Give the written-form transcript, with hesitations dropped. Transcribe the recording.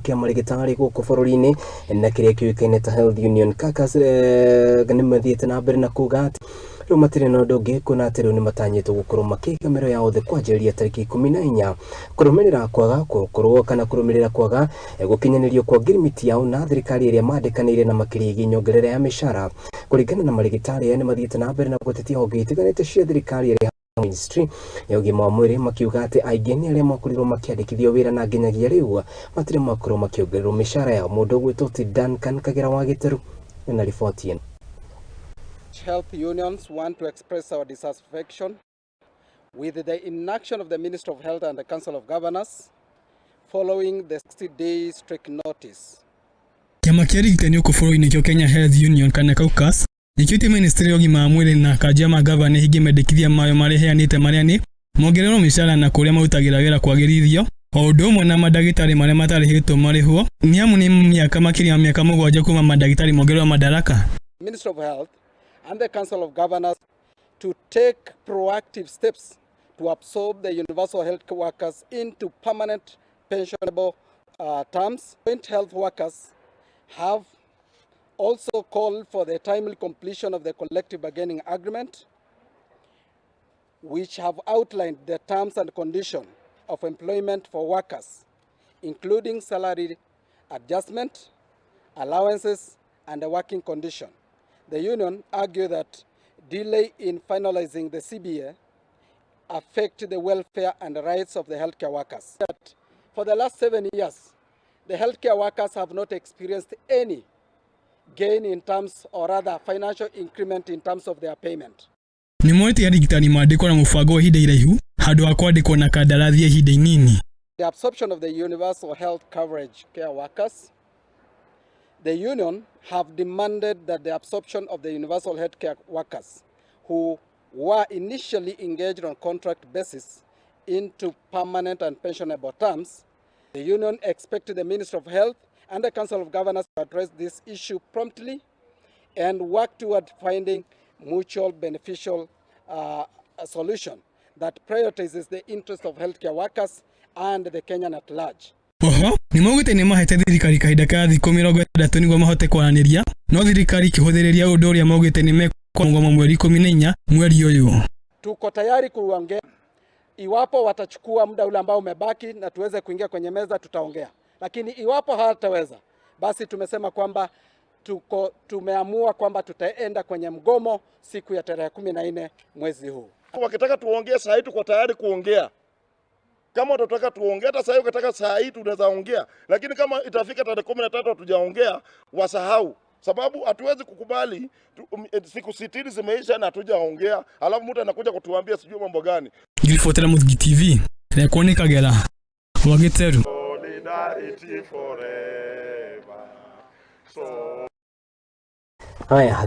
Kĩa marĩgĩtarĩ gũkũ bũrũri-inĩ na kĩrĩa kĩũĩkaine ta Health Union Caucus nĩ mathiĩte na mbere na kuga atĩ rĩu matirĩ na ũndũ ũngĩ, kuona atĩ rĩu nĩ matanyĩtwo gũkorwo makĩiga mĩro yao thĩ kwanjĩrĩria tarĩki 14 kũrũmĩrĩra kwaga gũkorwo kana kũrũmĩrĩra kwaga gũkinyanĩrio kwa ngirimiti yao na thirikari ĩrĩa mandĩkanĩire na makĩria ĩgiĩ nyongerera ya mĩcara. Kũringana na marĩgĩtarĩ aya, nĩ mathiĩte na mbere na gũtetia honge itiganĩte cia thirikari ĩrĩa Ministry ya ũgima wa mwĩrĩ, makiuga atĩ aingĩ nĩ arĩa makorirwo makĩandĩkithio wĩra na nginyagia rĩu matirĩ makorwo makĩongererwo mĩcara yao. Mũndũ ũgwĩtwo ti Duncan Kagera wa Gĩteru na riboti ĩno. Health unions want to express our dissatisfaction with the inaction of the Minister of Health and the Council of Governors following the 60-day strike notice. Kĩama kĩa arigitani gũkũ bũrũri-inĩ kĩo Kenya Health Union kana Caucus nĩkĩũrĩtie ministry ya ũgima wa mwĩrĩ na kanjũ ya mangavana ĩhingie mendekithia mayo marĩa ĩheanĩte, marĩa nĩ mongererwo mĩcara na kũrĩa marutagĩra wĩra kwagĩrithio, o ũndũ ũmwe na mandagĩtarĩ marĩa matarĩhĩtwo marĩhwo, nĩ amu nĩ mĩaka makĩria ma mĩaka 7 kuma mandagĩtarĩ mongererwo madaraka. Minister of Health and the Council of Governors to take proactive steps to absorb the universal health workers into permanent pensionable terms. Joint health workers have also called for the timely completion of the collective bargaining agreement, which have outlined the terms and conditions of employment for workers, including salary adjustment, allowances, and the working condition. The union argue that delay in finalizing the CBA affect the welfare and rights of the healthcare workers. That for the last 7 years, the healthcare workers have not experienced any gain in terms, or rather financial increment in terms of their payment. Nĩ morĩtie arigitani mandĩkwo na mũbango wa ihinda iraihu handũ ha kwandĩkwo na kandarathi ya ihinda inini. The absorption of the universal health coverage care workers. The union have demanded that the absorption of the universal health care workers who were initially engaged on contract basis into permanent and pensionable terms. The union expected the Minister of Health and the Council of Governors to address this issue promptly and work toward finding mutual beneficial solution that prioritizes the interest of healthcare workers and the Kenyan at large. Oho nĩ maugĩte nĩ mahete thirikari kahinda ka thikũ 60 nĩguo mahote kwaranĩria, no thirikari ikĩhũthĩrĩria ũndũ ũrĩa maugĩte nĩ mekũgoma mweri 14 mweri ũyũ. Tuko tayari kuongea iwapo watachukua muda ule ambao umebaki na tuweze kuingia kwenye meza, tutaongea, lakini iwapo hawataweza, basi tumesema kwamba tumeamua kwamba tutaenda kwenye mgomo siku ya tarehe 14 mwezi huu. Wakitaka tuongee saa hii, tuko tayari kuongea. Kama watataka tuongee hata saa hii, ukitaka saa hii tunaweza ongea, lakini kama itafika tarehe 13 hatujaongea, wasahau, sababu hatuwezi kukubali siku 60 zimeisha na hatujaongea, alafu mtu anakuja kutuambia sijui mambo gani. Ngiribotera Mũthingi TV rekwo nĩ Kagera wa Gĩteru. Solidarity forever. So Haya.